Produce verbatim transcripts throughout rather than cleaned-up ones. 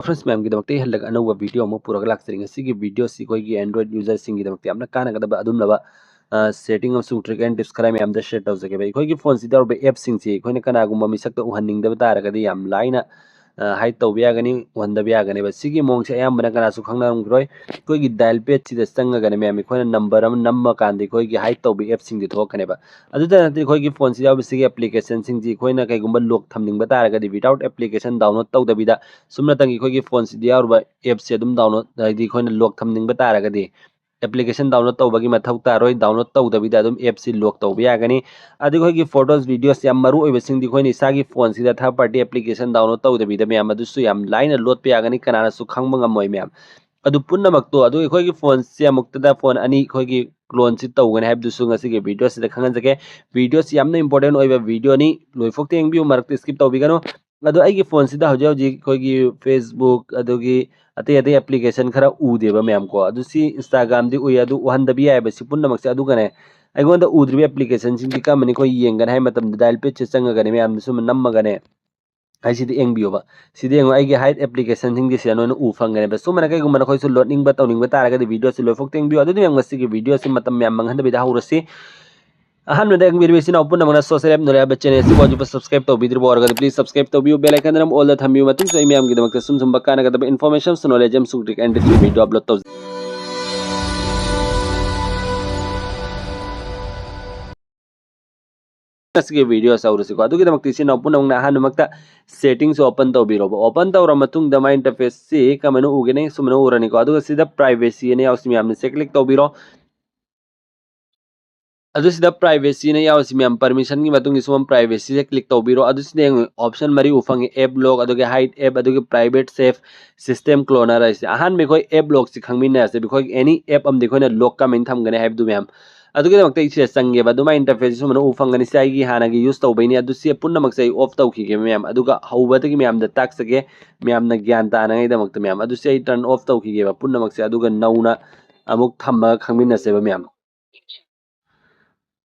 Friends ꯃꯌꯥꯝꯒꯤꯗꯃꯛꯇ ꯑꯩ ꯍꯜꯂꯒ ꯑꯅꯧꯕ video ꯑꯃ ꯄꯨꯔꯒ ꯂꯥꯛꯆꯔꯤ꯫ ꯉꯁꯤꯒꯤ video ꯑꯁꯤ ꯑꯩꯈꯣꯏꯒꯤ Android user ꯁꯤꯡꯒꯤꯗꯃꯛꯇ ꯌꯥꯝꯅ ꯀꯥꯟꯅꯒꯗꯕ ꯑꯗꯨꯝꯂꯕ setting ꯑꯃꯁꯨꯡ trick and tips ꯈꯔ ꯃꯌꯥꯝꯗ share ꯇꯧꯖꯒꯦꯕ꯫ ꯑꯩꯈꯣꯏꯒꯤ phone ꯁꯤꯗ ꯌꯥꯎꯔꯤꯕ app ꯁꯤꯡꯁꯤ ꯑꯩꯈꯣꯏꯅ ꯀꯅꯥꯒꯨꯝꯕ ꯃꯤꯁꯛꯇ ꯎꯍꯟꯅꯤꯡꯗꯕ ꯇꯥꯔꯒꯗꯤ ꯌꯥꯝ ꯂꯥꯏꯅ hide ꯇꯧꯕ ꯌꯥꯒꯅꯤ, ꯎꯍꯟꯗꯕ ꯌꯥꯒꯅꯦꯕ꯫ ꯁꯤꯒꯤ ꯃꯑꯣꯡꯁꯦ ꯑꯌꯥꯝꯕꯅ ꯀꯅꯥꯁꯨ ꯈꯪꯅꯔꯝꯈꯤꯔꯣꯏ꯫ ꯑꯩꯈꯣꯏꯒꯤ dial pad ꯁꯤꯗ ꯆꯪꯉꯒꯅꯦ ꯃꯌꯥꯝ, ꯑꯩꯈꯣꯏꯅ number ꯑꯃ ꯅꯝꯃꯀꯥꯟꯗ ꯑꯩꯈꯣꯏꯒꯤ hide ꯇꯧꯕ app ꯁꯤꯡꯗꯤ ꯊꯣꯛꯀꯅꯦꯕ꯫ ꯑꯗꯨꯗ ꯅꯠꯇꯦ, ꯑꯩꯈꯣꯏꯒꯤ phone ꯁꯤꯗ ꯌꯥꯎꯕ ꯁꯤꯒꯤ application ꯁꯤꯡꯁꯤ ꯑꯩꯈꯣꯏꯅ ꯀꯩꯒꯨꯝꯕ lock ꯊꯝꯅꯤꯡꯕ ꯇꯥꯔꯒꯗꯤ, without application download ꯇꯧꯗꯕꯤꯗ ꯁꯨꯞꯅꯇꯪꯒꯤ ꯑꯩꯈꯣꯏꯒꯤ phone ꯁꯤꯗ ꯌꯥꯎꯔꯤꯕ app ꯁꯦ ꯑꯗꯨꯝ download, ꯍꯥꯏꯗꯤ ꯑꯩꯈꯣꯏꯅ lock ꯊꯝꯅꯤꯡꯕ ꯇꯥꯔꯒꯗꯤ, application download ꯇꯧꯕꯒꯤ ꯃꯊꯧ ꯇꯥꯔꯣꯏ, download ꯇꯧꯗꯕꯤꯗ ꯑꯗꯨꯝ app ꯁꯤ lock ꯇꯧꯕ ꯌꯥꯒꯅꯤ꯫ ꯑꯗꯨꯒ ꯑꯩꯈꯣꯏꯒꯤ photos, videos ꯌꯥꯝ ꯃꯔꯨ ꯑꯣꯏꯕꯁꯤꯡꯗꯤ ꯑꯩꯈꯣꯏꯅ ꯏꯁꯥꯒꯤ phone ꯁꯤꯗ third party application download ꯇꯧꯗꯕꯤꯗ ꯃꯌꯥꯝ, ꯑꯗꯨꯁꯨ ꯌꯥꯝ ꯂꯥꯏꯅ ꯂꯣꯠꯄ ꯌꯥꯒꯅꯤ, ꯀꯅꯥꯅꯁꯨ ꯈꯪꯕ ꯉꯝꯃꯣꯏ ꯃꯌꯥꯝ꯫ ꯑꯗꯨ ꯄꯨꯝꯅꯃꯛꯇꯣ, ꯑꯗꯨ ꯑꯩꯈꯣꯏꯒꯤ phone ꯁꯦ ꯑꯃꯨꯛꯇꯗ phone ꯑꯅꯤ ꯑꯩꯈꯣꯏꯒꯤ clone ꯁꯤ ꯇꯧꯒꯅꯤ ꯍꯥꯏꯕꯗꯨꯁꯨ ꯉꯁꯤꯒꯤ video ꯁꯤꯗ ꯈꯪꯍꯟꯖꯒꯦ꯫ Video ꯁꯤ ꯌꯥꯝꯅ important ꯑꯣꯏꯕ video ꯅꯤ, ꯂꯣꯏꯐꯥꯎ ꯌꯦꯡꯕꯤꯌꯨ, ꯃꯔꯛꯇ skip ꯇꯧꯕꯤꯒꯅꯨ꯫ ꯑꯗꯣ ꯑꯩꯒꯤ phone ꯁꯤꯗ ꯍꯧꯖꯤꯛ ꯍꯧꯖꯤꯛ ꯑꯩꯈꯣꯏꯒꯤ Facebook, ꯑꯗꯨꯒꯤ ꯑꯇꯩ ꯑꯇꯩ application ꯈꯔ ꯎꯗꯦꯕ ꯃꯌꯥꯝ ꯀꯣ꯫ ꯑꯗꯨ ꯁꯤ Instagram ꯗꯤ ꯎꯏ, ꯑꯗꯨ ꯎꯍꯟꯗꯕ ꯌꯥꯏꯑꯕ ꯁꯤ ꯄꯨꯝꯅꯃꯛꯁꯦ꯫ ꯑꯗꯨꯒꯅꯦ, ꯑꯩꯉꯣꯟꯗ ꯎꯗ꯭ꯔꯤꯕ application ꯁꯤꯡꯁꯤ ꯀꯔꯝꯕꯅꯤ ꯑꯩꯈꯣꯏ ꯌꯦꯡꯒꯅꯤ ꯍꯥꯏꯕ ꯃꯇꯝꯗ, dial pad ꯁꯦ ꯆꯪꯉꯒꯅꯦ ꯃꯌꯥꯝꯅ ꯁꯨꯝ ꯅꯝꯃꯒꯅꯦ, ꯍꯥꯏꯁꯤꯗꯤ ꯌꯦꯡꯕꯤꯌꯣꯕ꯫ ꯁꯤꯗ ꯌꯦꯡꯉꯣ, ꯑꯩꯒꯤ hide application ꯁꯤꯡꯁꯦ ꯁꯤꯗ ꯅꯣꯏꯅ ꯎ ꯐꯪꯒꯅꯦꯕ꯫ ꯁꯨꯃꯥꯏꯅ ꯀꯩꯒꯨꯝꯕ ꯅꯈꯣꯏꯁꯨ ꯂꯣꯠꯅꯤꯡꯕ ꯇꯧꯅꯤꯡꯕ ꯇꯥꯔꯒꯗꯤ, video ꯁꯤ ꯂꯣꯏꯐꯥꯎ ꯌꯦꯡꯕꯤꯌꯨ꯫ ꯑꯗꯨꯗꯤ ꯃꯌꯥꯝ, ꯉꯁꯤꯒꯤ video ꯁꯤ ꯃꯇꯝ ꯌꯥꯝ ꯃꯥꯡꯍꯟꯗꯕꯤꯗ ꯍꯧꯔꯁꯤ꯫ ꯑꯍꯥꯟꯕꯗ ꯌꯦꯡꯕꯤꯔꯤꯕ ꯏꯆꯤꯟ ꯏꯅꯥꯎ ꯄꯨꯝꯅꯃꯛꯅ Social App Knowledge ꯍꯥꯏꯕ channel ꯑꯁꯤꯕꯨ ꯍꯧꯖꯤꯛꯐꯥꯎ subscribe ꯇꯧꯕꯤꯗ꯭ꯔꯤꯕ ꯑꯣꯏꯔꯒꯗꯤ, please subscribe ꯇꯧꯕꯤꯌꯨ, bell icon ꯑꯃ all ꯗ ꯊꯝꯕꯤꯌꯨ꯫ ꯃꯇꯨꯡꯁꯨ ꯑꯩ ꯃꯌꯥꯝꯒꯤꯗꯃꯛꯇ ꯁꯨꯝ ꯁꯨꯝꯕ ꯀꯥꯟꯅꯒꯗꯕ information, knowledge ꯑꯃꯁꯨꯡ trick and tips video upload ꯇꯧꯖꯩ꯫ ꯉꯁꯤꯒꯤ video ꯁꯤ ꯍꯧꯔꯁꯤꯀꯣ꯫ ꯑꯗꯨꯒꯤꯗꯃꯛꯇ ꯏꯆꯤꯟ ꯏꯅꯥꯎ ꯄꯨꯝꯅꯃꯛꯅ ꯑꯍꯥꯟꯕꯃꯛꯇ setting ꯁꯤ open ꯇꯧꯕꯤꯔꯣꯕ꯫ Open ꯇꯧꯔ ꯃꯇꯨꯡꯗ my interface ꯁꯤ ꯀꯃꯥꯏꯅ ꯎꯒꯅꯤ? ꯁꯨꯃꯥꯏꯅ ꯎꯔꯅꯤꯀꯣ꯫ ꯑꯗꯨꯒ ꯁꯤꯗ privacy ꯑꯅ ꯌꯥꯎꯁꯤ ꯃꯌꯥꯝꯅ ꯁꯤ click ꯇꯧꯕꯤꯔꯣ꯫ ꯑꯗꯨ ꯁꯤꯗ privacy ꯑꯅ ꯌꯥꯎꯔꯤꯁꯤ ꯃꯌꯥꯝ, permission ꯒꯤ ꯃꯇꯨꯡꯒꯤ ꯁꯨꯝ privacy ꯁꯦ click ꯇꯧꯕꯤꯔꯣ꯫ ꯑꯗꯨ ꯁꯤꯗ ꯌꯦꯡꯉꯨ, option ꯃꯔꯤ ꯎ ꯐꯪꯉꯤ: app lock, ꯑꯗꯨꯒ hide app, ꯑꯗꯨꯒ private safe system cloner ꯍꯥꯏꯁꯦ꯫ ꯑꯍꯥꯟꯕ ꯑꯩꯈꯣꯏ app lock ꯁꯤ ꯈꯪꯃꯤꯟꯅꯔꯁꯦ꯫ ꯑꯩꯈꯣꯏ any app ꯑꯃꯗꯤ ꯑꯩꯈꯣꯏꯅ lock ꯀꯃꯥꯏꯅ ꯊꯝꯒꯅꯤ ꯍꯥꯏꯕꯗꯨ ꯃꯌꯥꯝ꯫ ꯑꯗꯨꯒꯤꯗꯃꯛꯇ ꯑꯩ ꯁꯤꯗ ꯆꯪꯒꯦꯕ꯫ ꯑꯗꯨ my interface ꯁꯤ ꯁꯨꯃꯥꯏꯅ ꯎ ꯐꯪꯒꯅꯤ꯫ ꯁꯤ ꯑꯩꯒꯤ ꯍꯥꯟꯅꯒꯤ use ꯇꯧꯕꯩꯅꯤ꯫ ꯑꯗꯨ ꯁꯤ ꯄꯨꯝꯅꯃꯛꯁꯦ ꯑꯩ off ꯇꯧꯈꯤꯒꯦ ꯃꯌꯥꯝ꯫ ꯑꯗꯨꯒ ꯍꯧꯕꯗꯒꯤ ꯃꯌꯥꯝꯗ ꯇꯥꯛꯆꯒꯦ, ꯃꯌꯥꯝꯅ ꯒ꯭ꯌꯥꯟ ꯇꯥꯅꯉꯥꯏꯗꯃꯛꯇ ꯃꯌꯥꯝ꯫ ꯑꯗꯨ ꯁꯤ ꯑꯩ turn off ꯇꯧꯈꯤꯒꯦꯕ ꯄꯨꯝꯅꯃꯛꯁꯦ꯫ ꯑꯗꯨꯒ ꯅꯧꯅ ꯑꯃꯨꯛ ꯊꯝꯃꯒ ꯈꯪꯃꯤꯟꯅꯁꯦꯕ ꯃꯌꯥꯝ꯫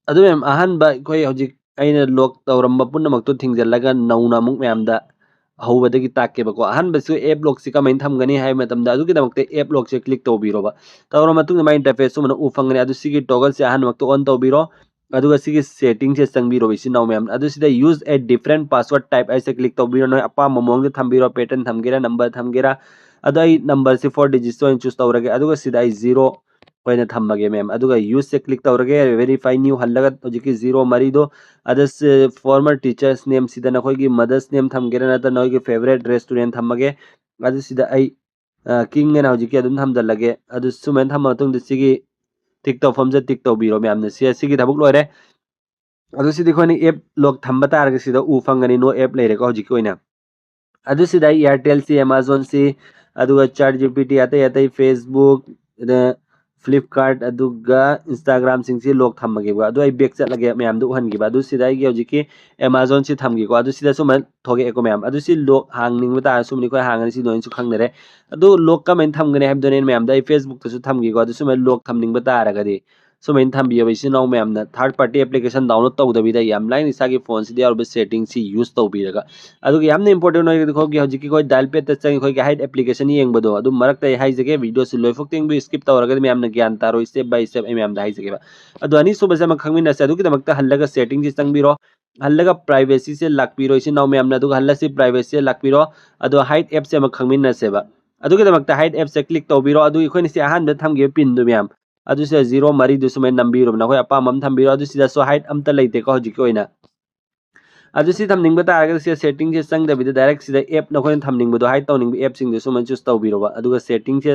ꯑꯗꯨ ꯃꯌꯥꯝ, ꯑꯍꯥꯟꯕ ꯑꯩꯈꯣꯏ ꯍꯧꯖꯤꯛ ꯑꯩꯅ lock ꯇꯧꯔꯝꯕ ꯄꯨꯝꯅꯃꯛꯇꯨ ꯊꯤꯡꯖꯤꯜꯂꯒ ꯅꯧꯅ ꯑꯃꯨꯛ ꯃꯌꯥꯝꯗ ꯍꯧꯕꯗꯒꯤ ꯇꯥꯛꯀꯦꯕꯀꯣ꯫ ꯑꯍꯥꯟꯕꯁꯨ ꯑꯦꯞ ꯂꯣꯛꯁꯤ ꯀꯃꯥꯏꯅ ꯊꯝꯒꯅꯤ ꯍꯥꯏꯕ ꯃꯇꯝꯗ, ꯑꯗꯨꯒꯤꯗꯃꯛꯇ ꯑꯦꯞ ꯂꯣꯛꯁꯦ ꯀ꯭ꯂꯤꯛ ꯇꯧꯕꯤꯔꯣꯕ꯫ ꯇꯧꯔ ꯃꯇꯨꯡꯗ ꯃꯥꯏ ꯏꯟꯇꯔꯐꯦꯁ ꯁꯨꯃꯥꯏꯅ ꯎ ꯐꯪꯒꯅꯤ꯫ ꯑꯗꯨ ꯁꯤꯒꯤ ꯇꯣꯒꯜꯁꯦ ꯑꯍꯥꯟꯕꯃꯛꯇ ꯑꯣꯟ ꯇꯧꯕꯤꯔꯣ꯫ ꯑꯗꯨꯒ ꯁꯤꯒꯤ ꯁꯦꯇꯤꯡꯁꯦ ꯆꯪꯕꯤꯔꯣ, ꯏꯆꯤꯟ ꯏꯅꯥꯎ ꯃꯌꯥꯝ꯫ ꯑꯗꯨ ꯁꯤꯗ use a different password type ꯍꯥꯏꯁꯦ ꯀ꯭ꯂꯤꯛ ꯇꯧꯕꯤꯔꯣ꯫ ꯅꯣꯏ ꯑꯄꯥꯝꯕ ꯃꯑꯣꯡꯗ ꯊꯝꯕꯤꯔꯣ, ꯄꯦꯇꯔꯟ ꯊꯝꯒꯦꯔꯥ, ꯅꯝꯕꯔ ꯊꯝꯒꯦꯔꯥ꯫ ꯑꯗꯣ ꯑꯩ ꯅꯝꯕꯔꯁꯤ ꯐꯣꯔ ꯗꯤꯖꯤꯠꯁ ꯑꯣꯏꯅ ꯆꯨꯁ ꯇꯧꯔꯒꯦ꯫ ꯑꯗꯨꯒ ꯁꯤꯗ ꯑꯩ ꯖꯤꯔꯣ ꯑꯣꯏꯅ ꯊꯝꯃꯒꯦ ꯃꯌꯥꯝ꯫ ꯑꯗꯨꯒ ꯌꯨꯁꯁꯦ ꯀ꯭ꯂꯤꯛ ꯇꯧꯔꯒꯦ, ꯚꯦꯔꯤꯐꯥꯏ ꯅ꯭ꯌꯨ ꯍꯜꯂꯒ ꯍꯧꯖꯤꯛꯀꯤ ꯖꯤꯔꯣ ꯃꯔꯤꯗꯣ, ꯑꯗ former teachers name ꯁꯤꯗ ꯅꯈꯣꯏꯒꯤ ꯃꯗꯔꯁ ꯅꯦꯝ ꯊꯝꯒꯦꯔꯥ ꯅꯠꯇ꯭ꯔꯒ ꯅꯈꯣꯏꯒꯤ ꯐꯦꯕꯣꯔꯥꯏꯠ ꯔꯦꯁꯇꯨꯔꯦꯟ ꯊꯝꯃꯒꯦ꯫ ꯑꯗꯨ ꯁꯤꯗ ꯑꯩ ꯀꯤꯡ ꯑꯅ ꯍꯧꯖꯤꯛꯀꯤ ꯑꯗꯨꯝ ꯊꯝꯖꯤꯜꯂꯒꯦ꯫ ꯑꯗꯨ ꯁꯨꯃꯥꯏꯅ ꯊꯝꯃ ꯃꯇꯨꯡꯗ ꯁꯤꯒꯤ ꯇꯤꯛ ꯇꯧꯐꯝꯁꯦ ꯇꯤꯛ ꯇꯧꯕꯤꯔꯣ ꯃꯌꯥꯝꯅ꯫ ꯁꯤ ꯁꯤꯒꯤ ꯊꯕꯛ ꯂꯣꯏꯔꯦ꯫ ꯑꯗꯨ ꯁꯤꯗꯤ ꯑꯩꯈꯣꯏꯅ ꯑꯦꯞ ꯂꯣꯛ ꯊꯝꯕ ꯇꯥꯔꯒꯗꯤ ꯁꯤꯗ ꯎ ꯐꯪꯒꯅꯤ, ꯅꯣ ꯑꯦꯞ ꯂꯩꯔꯦꯀꯣ ꯍꯧꯖꯤꯛꯀꯤ ꯑꯣꯏꯅ꯫ ꯑꯗꯨ ꯁꯤꯗ ꯑꯩ ꯏꯌꯥꯔꯇꯦꯜꯁꯤ, ꯑꯦꯃꯥꯖꯣꯟꯁꯤ, ꯑꯗꯨꯒ ꯆꯥꯠ ꯖꯤ ꯄꯤ ꯇꯤ, ꯑꯇꯩ ꯑꯇꯩ ꯐꯦꯁꯕꯨꯛ, ꯑꯗ ꯐ꯭ꯂꯤꯞꯀꯥꯔꯠ, ꯑꯗꯨꯒ ꯏꯟꯁꯇꯥꯒ꯭ꯔꯥꯝꯁꯤꯡꯁꯤ ꯂꯣꯛ ꯊꯝꯃꯒꯦꯕ꯫ ꯑꯗꯨ ꯑꯩ ꯕꯦꯛ ꯆꯠꯂꯒꯦ ꯃꯌꯥꯝꯗ ꯎꯍꯟꯈꯤꯕ꯫ ꯑꯗꯨ ꯁꯤꯗ ꯑꯩꯒꯤ ꯍꯧꯖꯤꯛꯀꯤ ꯑꯦꯃꯥꯖꯣꯟꯁꯤ ꯊꯝꯒꯦꯀꯣ꯫ ꯑꯗꯨ ꯁꯤꯗ ꯁꯨꯃꯥꯏꯅ ꯊꯣꯛꯂꯛꯑꯦꯀꯣ ꯃꯌꯥꯝ꯫ ꯑꯗꯨ ꯁꯤ ꯂꯣꯛ ꯍꯥꯡꯅꯤꯡꯕ ꯇꯥꯔꯁꯨ ꯑꯩꯈꯣꯏ ꯍꯥꯡꯉꯅꯤ, ꯁꯤ ꯂꯣꯏꯅꯁꯨ ꯈꯪꯅꯔꯦ꯫ ꯑꯗꯨ ꯂꯣꯛ ꯀꯃꯥꯏꯅ ꯊꯝꯒꯅꯤ ꯍꯥꯏꯕꯗꯨꯅꯦ ꯑꯩꯅ ꯃꯌꯥꯝꯗ ꯑꯩ ꯐꯦꯁꯕꯨꯛꯇꯁꯨ ꯊꯝꯒꯦꯀꯣ꯫ ꯑꯗꯨ ꯁꯨꯃꯥꯏꯅ ꯂꯣꯛ ꯊꯝꯅꯤꯡꯕ ꯇꯥꯔꯒꯗꯤ ꯁꯨꯃꯥꯏꯅ ꯊꯝꯕꯤꯌꯣꯕ ꯏꯆꯤꯟ ꯏꯅꯥꯎ ꯃꯌꯥꯝꯅ꯫ ꯊꯥꯔꯠ ꯄꯥꯔꯇꯤ ꯑꯦꯄ꯭ꯂꯤꯀꯦꯁꯟ ꯗꯥꯎꯟꯂꯣꯗ ꯇꯧꯗꯕꯤꯗ ꯌꯥꯝ ꯂꯥꯏꯅ ꯏꯁꯥꯒꯤ ꯐꯣꯟꯁꯤꯗ ꯌꯥꯎꯔꯤꯕ ꯁꯦꯇꯤꯡꯁꯤ ꯌꯨꯁ ꯇꯧꯕꯤꯔꯒ꯫ ꯑꯗꯨꯒ ꯌꯥꯝꯅ ꯏꯝꯄꯣꯔꯇꯦꯟ ꯑꯣꯏꯔꯒꯗꯤ ꯑꯩꯈꯣꯏꯒꯤ ꯍꯧꯖꯤꯛꯀꯤ ꯑꯩꯈꯣꯏ ꯗꯥꯏꯜ ꯄꯦꯗꯇ ꯆꯪꯉꯤ ꯑꯩꯈꯣꯏꯒꯤ ꯍꯥꯏꯠ ꯑꯦꯄ꯭ꯂꯤꯀꯦꯁꯟ ꯌꯦꯡꯕꯗꯣ, ꯑꯗꯨ ꯃꯔꯛꯇ ꯑꯩ ꯍꯥꯏꯖꯒꯦ, ꯚꯤꯗꯤꯑꯣꯁꯤ ꯂꯣꯏꯐꯥꯎ ꯇꯦꯡꯕꯤꯌꯨ, ꯁ꯭ꯀꯤꯞ ꯇꯧꯔꯒꯗꯤ ꯃꯌꯥꯝꯅ ꯒ꯭ꯌꯥꯟ ꯇꯥꯔꯣꯏ, ꯁ꯭ꯇꯦꯞ ꯕꯥꯏ ꯁ꯭ꯇꯦꯞ ꯑꯩ ꯃꯌꯥꯝꯗ ꯍꯥꯏꯖꯒꯦꯕ꯫ ꯑꯗꯣ ꯑꯅꯤꯁꯨꯕꯁꯦ ꯑꯃ ꯈꯪꯃꯤꯟꯅꯁꯦ꯫ ꯑꯗꯨꯒꯤꯗꯃꯛꯇ ꯍꯜꯂꯒ ꯁꯦꯇꯤꯡꯁꯤ ꯆꯪꯕꯤꯔꯣ꯫ ꯍꯜꯂꯒ ꯄ꯭ꯔꯥꯏꯚꯦꯁꯤꯁꯦ ꯂꯥꯛꯄꯤꯔꯣ ꯏꯆꯤꯟ ꯏꯅꯥꯎ ꯃꯌꯥꯝꯅ꯫ ꯑꯗꯨꯒ ꯍꯜꯂꯁꯤ ꯄ꯭ꯔꯥꯏꯚꯦꯁꯤꯁꯦ ꯂꯥꯛꯄꯤꯔꯣ꯫ ꯑꯗꯣ ꯍꯥꯏꯠ ꯑꯦꯞꯁꯦ ꯑꯃ ꯈꯪꯃꯤꯟꯅꯁꯦꯕ꯫ ꯑꯗꯨꯒꯤꯗꯃꯛꯇ ꯍꯥꯏꯠ ꯑꯦꯞꯁꯦ ꯀ꯭ꯂꯤꯛ ꯇꯧꯕꯤꯔꯣ꯫ ꯑꯗꯨ ꯑꯩꯈꯣꯏꯅ ꯁꯤ ꯑꯍꯥꯟꯕꯗ ꯊꯝꯈꯤꯕ ꯄꯤꯟꯗꯨ ꯃꯌꯥꯝ, ꯑꯗꯨꯁꯤꯗ ꯖꯤꯔꯣ ꯃꯔꯤꯗꯨ ꯁꯨꯃꯥꯏꯅ ꯅꯝꯕꯤꯔꯣꯕ꯫ ꯅꯈꯣꯏ ꯑꯄꯥꯝꯕ ꯑꯃ ꯊꯝꯕꯤꯔꯣ꯫ ꯑꯗꯨ ꯁꯤꯗꯁꯨ ꯍꯥꯏꯠ ꯑꯝꯇ ꯂꯩꯇꯦꯀꯣ ꯍꯧꯖꯤꯛꯀꯤ ꯑꯣꯏꯅ꯫ ꯑꯗꯨ ꯁꯤ ꯊꯝꯅꯤꯡꯕ ꯇꯥꯔꯒꯗꯤ ꯁꯤꯗ ꯁꯦꯇꯤꯡꯁꯦ ꯆꯪꯗꯕꯤꯗ ꯗꯥꯏꯔꯦꯛ ꯁꯤꯗ ꯑꯦꯞ ꯅꯈꯣꯏꯅ ꯊꯝꯅꯤꯡꯕꯗꯣ, ꯍꯥꯏꯠ ꯇꯧꯅꯤꯡꯕ ꯑꯦꯞꯁꯤꯡꯗꯨ ꯁꯨꯃꯥꯏꯅ ꯆꯨꯁ ꯇꯧꯕꯤꯔꯣꯕ꯫ ꯑꯗꯨꯒ ꯁꯦꯇꯤꯡꯁꯦ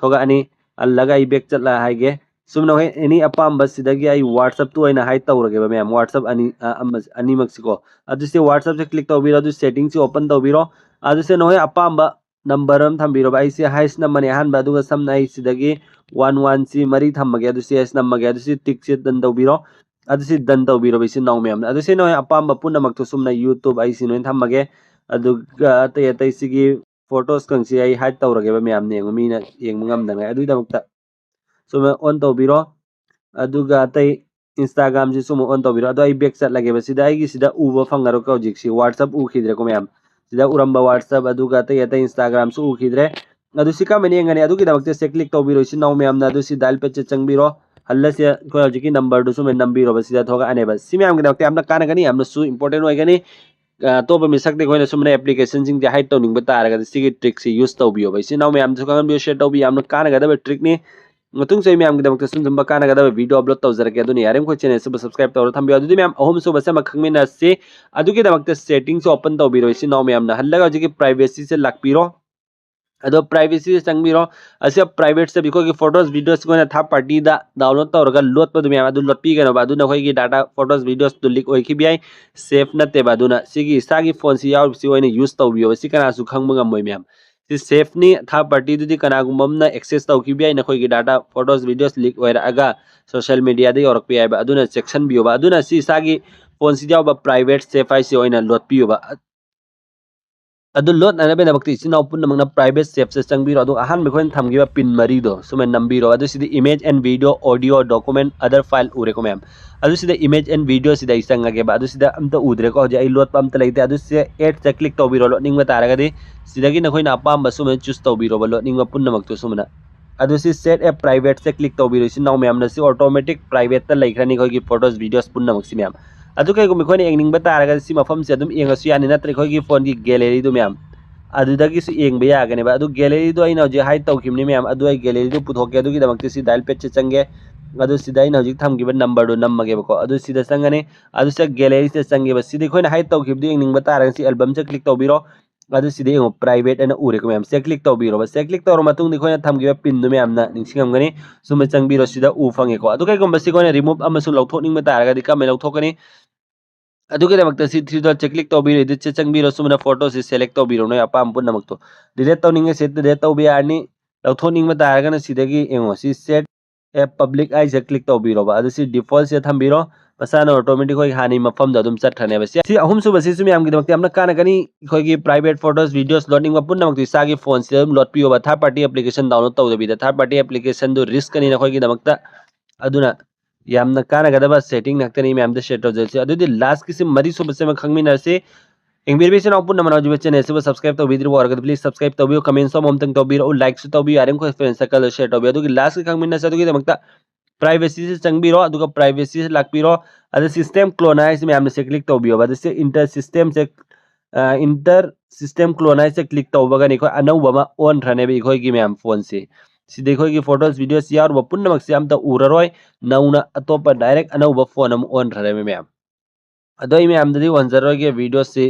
ꯊꯣꯛꯂꯛꯑꯅꯤ꯫ ꯍꯜꯂꯒ ꯑꯩ ꯕꯦꯛ ꯆꯠꯂ ꯍꯥꯏꯒꯦ꯫ ꯁꯨꯝ ꯅꯈꯣꯏ ꯑꯦꯅꯤ ꯑꯄꯥꯝꯕ ꯁꯤꯗꯒꯤ ꯑꯩ ꯋꯥꯠꯁꯑꯞꯇꯨ ꯑꯣꯏꯅ ꯍꯥꯏꯠ ꯇꯧꯔꯒꯦꯕ ꯃꯌꯥꯝ, ꯋꯥꯠꯁꯑꯞ ꯑꯅꯤ, ꯑ, ꯑꯃ, ꯑꯅꯤꯃꯛꯁꯤꯀꯣ꯫ ꯑꯗꯨ ꯁꯤ ꯋꯥꯠꯁꯑꯞꯁꯦ ꯀ꯭ꯂꯤꯛ ꯇꯧꯕꯤꯔꯣ꯫ ꯑꯗꯨ ꯁꯦꯇꯤꯡꯁꯤ ꯑꯣꯄꯟ ꯇꯧꯕꯤꯔꯣ꯫ ꯑꯗꯨ ꯁꯤ ꯅꯈꯣꯏ ꯑꯄꯥꯝꯕ ꯅꯝꯕꯔ ꯑꯃ ꯊꯝꯕꯤꯔꯣꯕ꯫ ꯑꯩꯁꯦ ꯍꯥꯏꯁ ꯅꯝꯕꯅꯤ ꯑꯍꯥꯟꯕ, ꯑꯗꯨꯒ ꯁꯝꯅ ꯑꯩ ꯁꯤꯗꯒꯤ ꯋꯥꯟ ꯋꯥꯟ ꯁꯤ ꯃꯔꯤ ꯊꯝꯃꯒꯦ꯫ ꯑꯗꯨ ꯁꯤ ꯍꯥꯏꯁ ꯅꯝꯃꯒꯦ꯫ ꯑꯗꯨ ꯁꯤ ꯇꯤꯛꯁꯤ ꯗꯟ ꯇꯧꯕꯤꯔꯣ꯫ ꯑꯗꯨ ꯁꯤ ꯗꯟ ꯇꯧꯕꯤꯔꯣꯕ ꯏꯆꯤꯟ ꯏꯅꯥꯎ ꯃꯌꯥꯝꯅ꯫ ꯑꯗꯨ ꯁꯤ ꯅꯈꯣꯏ ꯑꯄꯥꯝꯕ ꯄꯨꯝꯅꯃꯛꯇꯨ ꯁꯨꯝꯅ ꯌꯨꯇ꯭ꯌꯨꯕ ꯑꯩꯁꯤ ꯅꯣꯏꯅ ꯊꯝꯃꯒꯦ꯫ ꯑꯗꯨꯒ ꯑꯇꯩ ꯑꯇꯩ ꯁꯤꯒꯤ ꯐꯣꯇꯣꯁꯀꯁꯤ ꯑꯩ ꯍꯥꯏꯠ ꯇꯧꯔꯒꯦꯕ ꯃꯌꯥꯝꯅ ꯌꯦꯡꯕ, ꯃꯤꯅ ꯌꯦꯡꯕ ꯉꯝꯗꯅꯉꯥꯏ꯫ ꯑꯗꯨꯒꯤꯗꯃꯛꯇ ꯁꯨꯝ ꯑꯣꯟ ꯇꯧꯕꯤꯔꯣ꯫ ꯑꯗꯨꯒ ꯑꯇꯩ ꯏꯟꯁꯇꯥꯒ꯭ꯔꯥꯝꯁꯤ ꯁꯨꯝ ꯑꯣꯟ ꯇꯧꯕꯤꯔꯣ꯫ ꯑꯗꯣ ꯑꯩ ꯕꯦꯛ ꯆꯠꯂꯒꯦꯕ꯫ ꯁꯤꯗ ꯑꯩꯒꯤ ꯁꯤꯗ ꯎꯕ ꯐꯪꯉꯔꯣꯏꯀꯣ ꯍꯧꯖꯤꯛꯁꯤ꯫ ꯋꯥꯠꯁꯑꯞ ꯎꯈꯤꯗ꯭ꯔꯦꯀꯣ ꯃꯌꯥꯝ꯫ ꯁꯤꯗ ꯎꯔꯝꯕ WhatsApp, ꯑꯗꯨꯒ ꯑꯇꯩ ꯑꯇꯩ Instagram ꯁꯨ ꯎꯈꯤꯗ꯭ꯔꯦ꯫ ꯑꯗꯨ ꯁꯤ ꯀꯔꯝꯍꯥꯏꯅ ꯌꯦꯡꯒꯅꯤ? ꯑꯗꯨꯒꯤꯗꯃꯛꯇ ꯁꯦ click ꯇꯧꯕꯤꯔꯣ ꯏꯆꯤꯟ ꯏꯅꯥꯎ ꯃꯌꯥꯝꯅ꯫ ꯑꯗꯨ ꯁꯤ dial pad ꯁꯦ ꯆꯪꯕꯤꯔꯣ꯫ ꯍꯜꯂꯁꯦ ꯑꯩꯈꯣꯏ ꯍꯧꯖꯤꯛꯀꯤ number ꯗꯨ ꯁꯨꯃꯥꯏꯅ ꯅꯝꯕꯤꯔꯣꯕ, ꯁꯤꯗ ꯊꯣꯛꯂꯛꯑꯅꯦꯕ꯫ ꯁꯤ ꯃꯌꯥꯝꯒꯤꯗꯃꯛꯇ ꯌꯥꯝꯅ ꯀꯥꯟꯅꯒꯅꯤ, ꯌꯥꯝꯅꯁꯨ important ꯑꯣꯏꯒꯅꯤ꯫ ꯑ, ꯑꯇꯣꯞꯄ ꯃꯤꯁꯛꯇ ꯑꯩꯈꯣꯏꯅ ꯁꯨꯝꯕꯅ application ꯁꯤꯡꯁꯦ hide ꯇꯧꯅꯤꯡꯕ ꯇꯥꯔꯒꯗꯤ ꯁꯤꯒꯤ trick ꯁꯤ use ꯇꯧꯕꯤꯌꯣꯕ꯫ ꯏꯆꯤꯟ ꯏꯅꯥꯎ ꯃꯌꯥꯝꯗꯁꯨ ꯈꯪꯍꯟꯕꯤꯌꯨ, share ꯇꯧꯕꯤꯌꯨ, ꯌꯥꯝꯅ ꯀꯥꯟꯅꯒꯗꯕ trick ꯅꯤ꯫ ꯃꯇꯨꯡꯁꯨ ꯑꯩ ꯃꯌꯥꯝꯒꯤꯗꯃꯛꯇ ꯁꯨꯝ ꯁꯨꯝꯕ ꯀꯥꯟꯅꯒꯗꯕ video upload ꯇꯧꯖꯔꯛꯀꯦ꯫ ꯑꯗꯨꯅ ꯌꯥꯔꯤꯃꯈꯩ channel ꯁꯤꯕꯨ subscribe ꯇꯧꯔ ꯊꯝꯕꯤꯌꯨ꯫ ꯑꯗꯨꯗꯤ ꯃꯌꯥꯝ ꯑꯍꯨꯝꯁꯨꯕꯁꯦ ꯑꯃ ꯈꯪꯃꯤꯟꯅꯁꯤ꯫ ꯑꯗꯨꯒꯤꯗꯃꯛꯇ setting ꯁꯨ open ꯇꯧꯕꯤꯔꯣ ꯏꯆꯤꯟ ꯏꯅꯥꯎ ꯃꯌꯥꯝꯅ꯫ ꯍꯜꯂꯒ ꯍꯧꯖꯤꯛꯀꯤ privacy ꯁꯦ ꯂꯥꯛꯄꯤꯔꯣ꯫ ꯑꯗꯣ privacy ꯁꯦ ꯆꯪꯕꯤꯔꯣ꯫ ꯑꯁꯤꯗ privacy ꯁꯦ ꯑꯩꯈꯣꯏꯒꯤ photos videos ꯑꯩꯈꯣꯏꯅ third party ꯗ download ꯇꯧꯔꯒ ꯂꯣꯠꯄꯗꯨ ꯃꯌꯥꯝ ꯑꯗꯨ ꯂꯣꯠꯄꯤꯒꯅꯣꯕ꯫ ꯑꯗꯨ ꯅꯈꯣꯏꯒꯤ data, photos, videos two leak ꯑꯣꯏꯈꯤꯕ ꯌꯥꯏ, safe ꯅꯠꯇꯦꯕ꯫ ꯑꯗꯨꯅ ꯁꯤꯒꯤ ꯏꯁꯥꯒꯤ phone ꯁꯤ ꯌꯥꯎꯔꯤꯕꯁꯤ ꯑꯣꯏꯅ use ꯇꯧꯕꯤꯌꯣꯕ꯫ ꯁꯤ ꯀꯅꯥꯁꯨ ꯈꯪꯕ ꯉꯝꯃꯣꯏ ꯃꯌꯥꯝ꯫ ꯁꯤ safe ꯅꯤ꯫ Third party ꯗꯨꯗꯤ ꯀꯅꯥꯒꯨꯝꯕ ꯑꯃꯅ access ꯇꯧꯈꯤꯕ ꯌꯥꯏ, ꯅꯈꯣꯏꯒꯤ data, photos, videos leak ꯑꯣꯏꯔꯛꯑꯒ social media ꯗ ꯌꯧꯔꯛꯄ ꯌꯥꯏꯕ꯫ ꯑꯗꯨꯅ ꯆꯦꯛꯁꯤꯟꯕꯤꯌꯣꯕ꯫ ꯑꯗꯨꯅ ꯁꯤ ꯏꯁꯥꯒꯤ phone ꯁꯤꯗ ꯌꯥꯎꯕ private safe ꯍꯥꯏꯁꯤ ꯑꯣꯏꯅ ꯂꯣꯠꯄꯤꯌꯣꯕ꯫ ꯑꯗꯨ ꯂꯣꯠꯅꯅꯕꯒꯤꯗꯃꯛꯇ ꯏꯆꯤꯟ ꯏꯅꯥꯎ ꯄꯨꯝꯅꯃꯛꯅ private safe ꯁꯦ ꯆꯪꯕꯤꯔꯣ꯫ ꯑꯗꯨꯒ ꯑꯍꯥꯟꯕ ꯑꯩꯈꯣꯏꯅ ꯊꯝꯈꯤꯕ pin ꯃꯔꯤꯗꯣ ꯁꯨꯃꯥꯏꯅ ꯅꯝꯕꯤꯔꯣ꯫ ꯑꯗꯨ ꯁꯤꯗ image and video, audio, document, other file ꯎꯔꯦꯀꯣ ꯃꯌꯥꯝ꯫ ꯑꯗꯨ ꯁꯤꯗ image and video ꯁꯤꯗ ꯑꯩ ꯆꯪꯉꯒꯦꯕ꯫ ꯑꯗꯨ ꯁꯤꯗ ꯑꯝꯇ ꯎꯗ꯭ꯔꯦꯀꯣ ꯍꯧꯖꯤꯛ, ꯑꯩ ꯂꯣꯠꯄ ꯑꯝꯇ ꯂꯩꯇꯦ꯫ ꯑꯗꯨ ꯁꯤꯗ add ꯁꯦ click ꯇꯧꯕꯤꯔꯣ ꯂꯣꯠꯅꯤꯡꯕ ꯇꯥꯔꯒꯗꯤ꯫ ꯁꯤꯗꯒꯤ ꯅꯈꯣꯏꯅ ꯑꯄꯥꯝꯕ ꯁꯨꯃꯥꯏꯅ choose ꯇꯧꯕꯤꯔꯣꯕ ꯂꯣꯠꯅꯤꯡꯕ ꯄꯨꯝꯅꯃꯛꯇꯨ ꯁꯨꯃꯥꯏꯅ꯫ ꯑꯗꯨ ꯁꯤ set a private say click ꯇꯧꯕꯤꯔꯣ ꯏꯆꯤꯟ ꯏꯅꯥꯎ ꯃꯌꯥꯝꯅ꯫ ꯁꯤ automatic private ꯇ ꯂꯩꯈ꯭ꯔꯅꯤ ꯑꯩꯈꯣꯏꯒꯤ photos, videos ꯄꯨꯝꯅꯃꯛꯁꯤ ꯃꯌꯥꯝ꯫ ꯑꯗꯨ ꯀꯩꯒꯨꯝꯕ ꯑꯩꯈꯣꯏꯅ ꯌꯦꯡꯅꯤꯡꯕ ꯇꯥꯔꯒꯗꯤ ꯁꯤ ꯃꯐꯝꯁꯦ ꯑꯗꯨꯝ ꯌꯦꯡꯉꯁꯨ ꯌꯥꯅꯤ, ꯅꯠꯇ꯭ꯔꯒ ꯑꯩꯈꯣꯏꯒꯤ phone ꯒꯤ gallery ꯗꯨ ꯃꯌꯥꯝ ꯑꯗꯨꯗꯒꯤꯁꯨ ꯌꯦꯡꯕ ꯌꯥꯒꯅꯦꯕ꯫ ꯑꯗꯨ gallery ꯗꯨ ꯑꯩꯅ ꯍꯧꯖꯤꯛ hide ꯇꯧꯈꯤꯕꯅꯤ ꯃꯌꯥꯝ, ꯑꯗꯨ ꯑꯩ gallery ꯗꯨ ꯄꯨꯊꯣꯛꯀꯦ꯫ ꯑꯗꯨꯒꯤꯗꯃꯛꯇ ꯁꯤ dial pad ꯁꯦ ꯆꯪꯒꯦ꯫ ꯑꯗꯨ ꯁꯤꯗ ꯑꯩꯅ ꯍꯧꯖꯤꯛ ꯊꯝꯈꯤꯕ number ꯗꯨ ꯅꯝꯃꯒꯦꯕꯀꯣ꯫ ꯑꯗꯨ ꯁꯤꯗ ꯆꯪꯒꯅꯤ꯫ ꯑꯗꯨ ꯁꯤꯗ gallery ꯁꯤꯗ ꯆꯪꯒꯦꯕ꯫ ꯁꯤꯗ ꯑꯩꯈꯣꯏꯅ hide ꯇꯧꯈꯤꯕꯗꯨ ꯌꯦꯡꯅꯤꯡꯕ ꯇꯥꯔꯒꯗꯤ ꯁꯤ album ꯁꯦ click ꯇꯧꯕꯤꯔꯣ꯫ ꯑꯗꯨ ꯁꯤꯗ ꯌꯦꯡꯉꯣ, private ꯍꯥꯏꯅ ꯎꯔꯦꯀꯣ ꯃꯌꯥꯝ꯫ ꯁꯦ click ꯇꯧꯕꯤꯔꯣꯕ꯫ ꯁꯦ click ꯇꯧꯔꯕ ꯃꯇꯨꯡꯗ ꯑꯩꯈꯣꯏꯅ ꯊꯝꯈꯤꯕ pin ꯗꯨ ꯃꯌꯥꯝꯅ ꯅꯤꯡꯁꯤꯡꯉꯝꯒꯅꯤ꯫ ꯁꯨꯝꯕ ꯆꯪꯕꯤꯔꯣ, ꯁꯤꯗ ꯎ ꯐꯪꯉꯦꯀꯣ꯫ ꯑꯗꯨ ꯀꯩꯒꯨꯝꯕ ꯁꯤ ꯑꯩꯈꯣꯏꯅ remove ꯑꯃꯁꯨꯡ ꯂꯧꯊꯣꯛꯅꯤꯡꯕ ꯇꯥꯔꯒꯗꯤ ꯀꯔꯝꯍꯥꯏꯅ ꯂꯧꯊꯣꯛꯀꯅꯤ? ꯑꯗꯨꯒꯤꯗꯃꯛꯇ ꯁꯤ three dot ꯁꯦ click ꯇꯧꯕꯤꯔꯣ, edit ꯁꯦ ꯆꯪꯕꯤꯔꯣ, ꯁꯨꯃꯥꯏꯅ photo ꯁꯤ select ꯇꯧꯕꯤꯔꯣ ꯅꯣꯏ ꯑꯄꯥꯝꯕ ꯄꯨꯝꯅꯃꯛꯇꯣ꯫ Delete ꯇꯧꯅꯤꯡꯉꯦ ꯁꯤ delete ꯇꯧꯕ ꯌꯥꯔꯅꯤ꯫ ꯂꯧꯊꯣꯛꯅꯤꯡꯕ ꯇꯥꯔꯒꯅ ꯁꯤꯗꯒꯤ ꯌꯦꯡꯉꯣ, ꯁꯤ set a public ꯍꯥꯏꯁꯦ click ꯇꯧꯕꯤꯔꯣꯕ꯫ ꯑꯗꯨ ꯁꯤ default ꯁꯦ ꯊꯝꯕꯤꯔꯣ, ꯃꯁꯥꯅ automatic ꯑꯩꯈꯣꯏꯒꯤ ꯍꯥꯟꯅꯒꯤ ꯃꯐꯝꯗ ꯑꯗꯨꯝ ꯆꯠꯈ꯭ꯔꯅꯦꯕ꯫ ꯁꯤ, ꯁꯤ ꯑꯍꯨꯝꯁꯨꯕꯁꯤꯁꯨ ꯃꯌꯥꯝꯒꯤꯗꯃꯛꯇ ꯌꯥꯝꯅ ꯀꯥꯟꯅꯒꯅꯤ꯫ ꯑꯩꯈꯣꯏꯒꯤ private photos, videos ꯂꯣꯠꯅꯤꯡꯕ ꯄꯨꯝꯅꯃꯛꯇꯨ ꯏꯁꯥꯒꯤ phone ꯁꯤꯗ ꯑꯗꯨꯝ ꯂꯣꯠꯄꯤꯌꯣꯕ, third party application download ꯇꯧꯗꯕꯤꯗ꯫ Third party application ꯗꯨ risk ꯅꯤ ꯅꯈꯣꯏꯒꯤꯗꯃꯛꯇ꯫ ꯑꯗꯨꯅ ꯌꯥꯝꯅ ꯀꯥꯟꯅꯒꯗꯕ setting ꯉꯥꯛꯇꯅꯤ ꯃꯌꯥꯝꯗ share ꯇꯧꯖꯔꯤꯁꯦ꯫ ꯑꯗꯨꯗꯤ last ꯀꯤꯁꯤ ꯃꯔꯤꯁꯨꯕꯁꯤ ꯑꯃ ꯈꯪꯃꯤꯟꯅꯔꯁꯤ꯫ ꯌꯦꯡꯕꯤꯔꯤꯕ ꯏꯆꯤꯟ ꯏꯅꯥꯎ ꯄꯨꯝꯅꯃꯛꯅ ꯍꯧꯖꯤꯛ ꯆꯦꯅꯦꯜꯁꯤꯕꯨ ꯁꯕꯁꯀ꯭ꯔꯥꯏꯕ ꯇꯧꯕꯤꯗ꯭ꯔꯤꯕ ꯑꯣꯏꯔꯒꯗꯤ ꯄ꯭ꯂꯤꯁ ꯁꯕꯁꯀ꯭ꯔꯥꯏꯕ ꯇꯧꯕꯤꯌꯨ, ꯀꯃꯦꯟꯁꯨ ꯑꯃꯃꯝꯇꯪ ꯇꯧꯕꯤꯔꯛꯎ, ꯂꯥꯏꯛꯁꯨ ꯇꯧꯕꯤꯌꯨ, ꯌꯥꯔꯤꯃꯈꯩ ꯐ꯭ꯔꯦꯟꯁ ꯁꯔꯀꯜꯗ ꯁꯦꯌꯔ ꯇꯧꯕꯤꯌꯨ꯫ ꯑꯗꯨꯒꯤ ꯂꯥꯁꯀꯤ ꯈꯪꯃꯤꯟꯅꯁꯦ꯫ ꯑꯗꯨꯒꯤꯗꯃꯛꯇ ꯄ꯭ꯔꯥꯏꯚꯦꯁꯤꯁꯦ ꯆꯪꯕꯤꯔꯣ, ꯑꯗꯨꯒ ꯄ꯭ꯔꯥꯏꯚꯦꯁꯤꯁꯦ ꯂꯥꯛꯄꯤꯔꯣ꯫ ꯑꯗ ꯁꯤꯁꯇꯦꯝ ꯀ꯭ꯂꯣꯟ ꯍꯥꯏꯁꯤ ꯃꯌꯥꯝꯅ ꯁꯤ ꯀ꯭ꯂꯤꯛ ꯇꯧꯕꯤꯌꯣꯕ꯫ ꯑꯗ ꯁꯤ ꯏꯟꯇꯔ ꯁꯤꯁꯇꯦꯝꯁꯦ, ꯏꯟꯇꯔ ꯁꯤꯁꯇꯦꯝ ꯀ꯭ꯂꯣꯟ ꯍꯥꯏꯁꯦ ꯀ꯭ꯂꯤꯛ ꯇꯧꯕꯒꯅꯤ ꯑꯩꯈꯣꯏ ꯑꯅꯧꯕ ꯑꯃ ꯑꯣꯟꯈ꯭ꯔꯅꯦꯕ ꯑꯩꯈꯣꯏꯒꯤ ꯃꯌꯥꯝ ꯐꯣꯟꯁꯤ꯫ ꯁꯤꯗ ꯑꯩꯈꯣꯏꯒꯤ ꯐꯣꯇꯣꯁ ꯚꯤꯗꯤꯑꯣꯁ ꯌꯥꯎꯔꯨꯕ ꯄꯨꯝꯅꯃꯛꯁꯦ ꯑꯝꯇ ꯎꯔꯔꯣꯏ, ꯅꯧꯅ ꯑꯇꯣꯞꯄ ꯗꯥꯏꯔꯦꯛ ꯑꯅꯧꯕ ꯐꯣꯟ ꯑꯃ ꯑꯣꯟꯈ꯭ꯔꯅꯦꯕ ꯃꯌꯥꯝ꯫ ꯑꯗꯣ ꯑꯩ ꯃꯌꯥꯝꯗꯗꯤ ꯑꯣꯟꯖꯔꯣꯏꯒꯦ, ꯚꯤꯗꯤꯑꯣꯁꯤ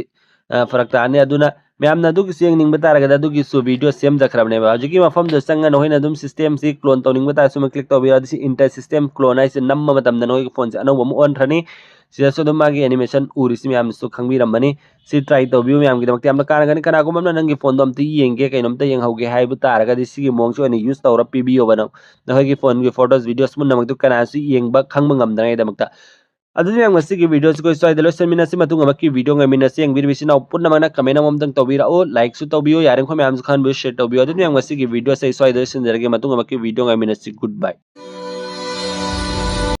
ꯐꯔꯛ ꯇꯥꯅꯤ꯫ ꯑꯗꯨꯅ ꯃꯌꯥꯝꯅ ꯑꯗꯨꯒꯤꯁꯨ ꯌꯦꯡꯅꯤꯡꯕ ꯇꯥꯔꯒꯗꯤ ꯑꯗꯨꯒꯤꯁꯨ ꯚꯤꯗꯤꯑꯣ ꯁꯦꯝꯖꯈ꯭ꯔꯕꯅꯦꯕ꯫ ꯍꯧꯖꯤꯛꯀꯤ ꯃꯐꯝꯗ ꯆꯪꯉ ꯅꯈꯣꯏꯅ ꯑꯗꯨꯝ ꯁꯤꯁꯇꯦꯝꯁꯤ ꯀ꯭ꯂꯣꯟ ꯇꯧꯅꯤꯡꯕ ꯇꯥꯔꯁꯨ ꯑꯃ ꯀ꯭ꯂꯤꯛ ꯇꯧꯕꯤꯔꯣ꯫ ꯑꯗꯨ ꯁꯤ ꯏꯟꯇꯔ ꯁꯤꯁꯇꯦꯝ ꯀ꯭ꯂꯣꯟ ꯍꯥꯏꯁꯦ ꯅꯝꯕ ꯃꯇꯝꯗ ꯅꯈꯣꯏꯒꯤ ꯐꯣꯟꯁꯦ ꯑꯅꯧꯕ ꯑꯃ ꯑꯣꯟꯈ꯭ꯔꯅꯤ꯫ ꯁꯤꯗꯁꯨ ꯑꯗꯨꯝ ꯃꯥꯒꯤ ꯑꯦꯅꯤꯃꯦꯁꯟ ꯎꯔꯤꯁꯤ ꯃꯌꯥꯝꯅꯁꯨ ꯈꯪꯕꯤꯔꯝꯃꯅꯤ꯫ ꯁꯤ ꯇ꯭ꯔꯥꯏ ꯇꯧꯕꯤꯌꯨ, ꯃꯌꯥꯝꯒꯤꯗꯃꯛꯇ ꯌꯥꯝꯅ ꯀꯥꯟꯅꯒꯅꯤ꯫ ꯀꯅꯥꯒꯨꯝꯕ ꯑꯃꯅ ꯅꯪꯒꯤ ꯐꯣꯟꯗꯣ ꯑꯝꯇ ꯌꯦꯡꯒꯦ, ꯀꯩꯅꯣꯝꯇ ꯌꯦꯡꯍꯧꯒꯦ ꯍꯥꯏꯕ ꯇꯥꯔꯒꯗꯤ ꯁꯤꯒꯤ ꯃꯑꯣꯡꯁꯤ ꯑꯣꯏꯅ ꯌꯨꯁ ꯇꯧꯔ ꯄꯤꯕꯤꯌꯣꯕ ꯅꯪ꯫ ꯅꯈꯣꯏꯒꯤ ꯐꯣꯟꯒꯤ ꯐꯣꯇꯣꯁ ꯚꯤꯗꯤꯑꯣꯁ ꯄꯨꯝꯅꯃꯛꯇꯨ ꯀꯅꯥꯁꯨ ꯌꯦꯡꯕ ꯈꯪꯕ ꯉꯝꯗꯅꯉꯥꯏꯗꯃꯛꯇ꯫ ꯑꯗꯨꯗꯤ ꯃꯌꯥꯝ ꯉꯁꯤꯒꯤ ꯚꯤꯗꯤꯑꯣꯁꯤ ꯑꯩꯈꯣꯏ ꯁ꯭ꯋꯥꯏꯗ ꯂꯣꯏꯁꯤꯟꯃꯤꯟꯅꯁꯤ꯫ ꯃꯇꯨꯡ ꯑꯃꯛꯀꯤ ꯚꯤꯗꯤꯑꯣ ꯉꯥꯏꯃꯤꯟꯅꯁꯤ꯫ ꯌꯦꯡꯕꯤꯔꯤꯕ ꯏꯆꯤꯟ ꯏꯅꯥꯎ ꯄꯨꯝꯅꯃꯛꯅ ꯀꯃꯦꯟ ꯑꯃꯃꯝꯇꯪ ꯇꯧꯕꯤꯔꯛꯎ, ꯂꯥꯏꯛꯁꯨ ꯇꯧꯕꯤꯌꯨ, ꯌꯥꯔꯤꯈꯣꯏ ꯃꯌꯥꯝꯁꯨ ꯈꯪꯍꯟꯕꯤꯌꯨ, ꯁꯦꯌꯔ ꯇꯧꯕꯤꯌꯨ꯫ ꯑꯗꯨꯗꯤ ꯃꯌꯥꯝ ꯉꯁꯤꯒꯤ ꯚꯤꯗꯤꯑꯣꯁꯤ ꯑꯩ ꯁ꯭ꯋꯥꯏꯗ ꯂꯣꯏꯁꯤꯟꯖꯔꯒꯦ꯫ ꯃꯇꯨꯡ ꯑꯃꯛꯀꯤ ꯚꯤꯗꯤꯑꯣ ꯉꯥꯏꯃꯤꯟꯅꯁꯤ꯫ ꯒꯨꯗ ꯕꯥꯏ꯫